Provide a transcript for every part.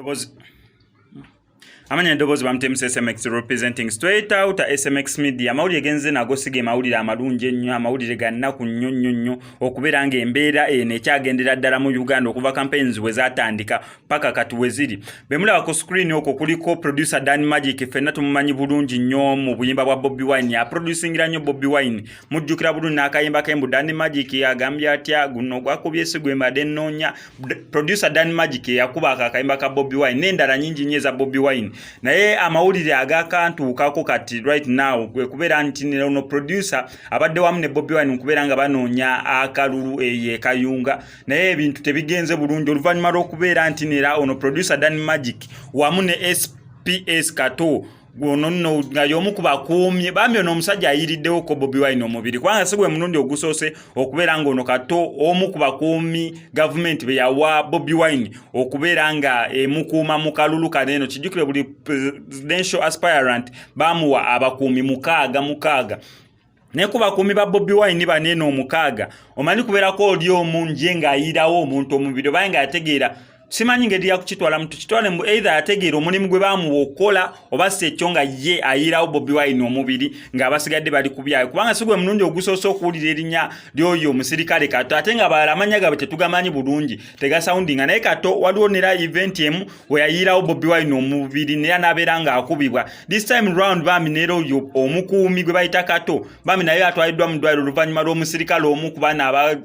Eddoboozi, amanya eddoboozi bamutemu SMX, representing straight out SMX Media. Amawulire genze nago siga amawulire amalungi ennyo, amawulire ga nnaku nnyo nnyo nnyo, okubeera ng'embeera eno ekyagendera ddala mu Uganda okuva campaigns bwe zaatandika paka kati we ziri. Bemulaba ku screen okwo kuliko producer Dan Magic. Ffenna tumumanyi bulungi nnyo mu buyimba bwa Bobi Wine, aproducingira nnyo Bobi Wine. Mujjukira bulungi n'akayimba kembu "Dan Magic agambye atya, guno gwakubye si gwe mbadde nnoonya". Producer Dan Magic eyakuba ako akayimba ka Bobi Wine n'endala nyingi nnyo eza Bobi Wine. Naye amawulire agakantuukako kati right now kwe kubeera nti ono producer abadde wamu ne Bobi Wine nkubeera nga banoonya akalulu eyo ekayunga, naye ebintu tebigenze bulungi oluvannyuma lw'okubeera nti nera ono producer Dan Magic wamu ne SPS Kato, ono nno nga y'omu ku bakuumi bambi, ono omusajja ayiriddewo ko Bobi Wine omubiri, kubanga si gwe mulundi ogusoose okubeera nga ono Kato, omu ku bakuumi gavumenti be yawa Bobi Wine okubeera nga emukuuma mu kalulu kano eno. Kijjukire buli presidential aspirant bamuwa abakuumi mukaaga mukaaga, naye ku bakuumi ba Bobi Wine bano eno omukaaga, omanyi kubeerako oli omu nje ng'ayirawo omuntu omubiri, obaye nga yategeera, simanyi ngeri yakukitwala mu, tukitwale mbu either yategeera omulimu gwe bamuwa okukola, oba si ekyo nga ye ayirawo Bobi Wine omubiri ng'abasigadde bali ku byayo, kubanga si gwe mulundi ogusoose okuwulira erinnya ly'oyo omusirikale Kato, ate nga balala amannya gaabwe tetugamanyi bulungi, tegasoundinga. Naye Kato waliwo nera event emu we yayirawo Bobi Wine omubiri nera n'abeera ng'akubibwa. This time round bambi neera oyo omukuumi gwe bayita Kato bambi naye atwaliddwa mu ddwaliro oluvannyuma lw'omusirikale omu ku baana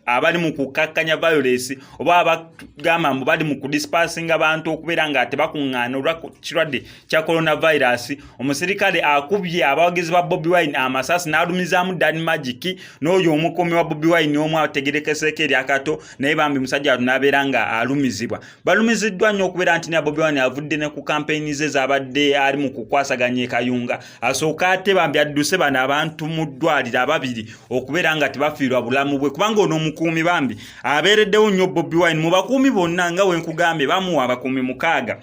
abali mu kukakkanya violence, oba abagamba mbu bali mu kudispersinga bantu okubeera nga tebakuŋŋaana olwa kirwadde kya coronavirus. Omusirikale akubye abawagizi ba Bobi Wine amasasi n'alumizaamu Dan Magic n'oyo omukuumi wa Bobi Wine omu ategerekeseeko eryakato, naye bambi musajja watu n'abeera nga alumizibwa. Balumiziddwa nnyo okubeera nti na Bobi Wine avudde ne ku kampeyini ze z'abadde ali mu kukwasaganya e Kayunga, asooka ate bambi adduse bano abantu mu ddwaliro ababiri okubeera nga tebafiirwa bulamu bwe, kubanga ono omukuumi bambi abeereddewo nnyo Bobi Wine. Mu bakuumi bonna nga wenkugambye bamuwa abakuumi mukaaga,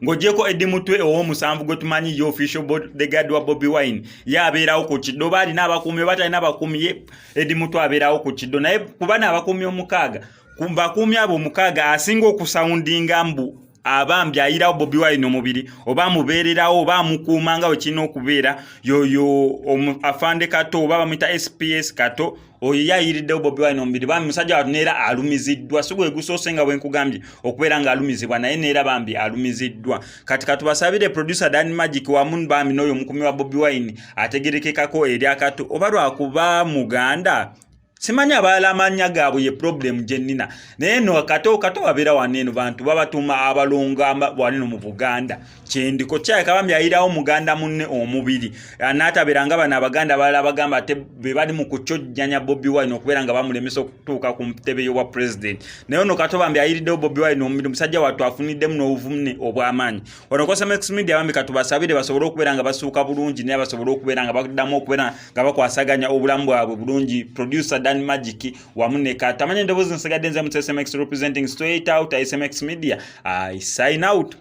ng'ogyeko Eddie Mutwe ow'omusanvu gwe tumanyi ye official bodyguard wa Bobi Wine, ye abeerawo ku kiddo, oba alina abakuumi oba talina abakuumi, ye Eddie Mutwe abeerawo ku kiddo. Naye kuba n'abakuumi omukaaga, ku bakuumi abo omukaaga asinga okusoundinga mbu abambi ayirawo Bobi Wine omubiri, oba amubeererawo, oba amukuuma nga bwe kirina okubeera, yoyo afande Kato, oba bamuyita SPS Kato. Oyo ye ayiriddewo Bobi Wine omubiri. Bambi musajja watu neera alumiziddwa, si gwe gusoose nga bwe nkugambye okubeera nga alumizibwa, naye neera bambi alumiziddwa. Kati katubasabire producer Dan Magic wamu bambi n'oyo omukuumi wa Bobi Wine ategerekekako eryakato, oba lwakuba muganda, simanyi abalala amannya gaabwe ye problem gye nnina. Naye no Kato, Kato babeera wano eno, bantu babatuuma abalongo waneno mu Buganda. Kyendiko kyaleka bambi ayirawo muganda munne omubiri, n'atabeera nga bano abaganda abalala bagamba ate be bali mu kukyojjanya Bobi Wine okubeera nga bamulemesa okutuuka ku ntebe y'obwa president. Naye ono Kato bambi ayiriddewo Bobi Wine omubiri, musajja wattu afuniddemu n'obuvune obw'amaanyi. Wano ku SMX Media bambi katubasabire basobole okubeera nga basuuka bulungi, naye basobole okubeera nga baddamu okubeera nga bakwasaganya obulamu bwabwe bulungi, producer Dan Magic wamu ne Kato. Amanya endoboozi nsigadde nze mu SMX, representing straight out SMX Media. I sign out.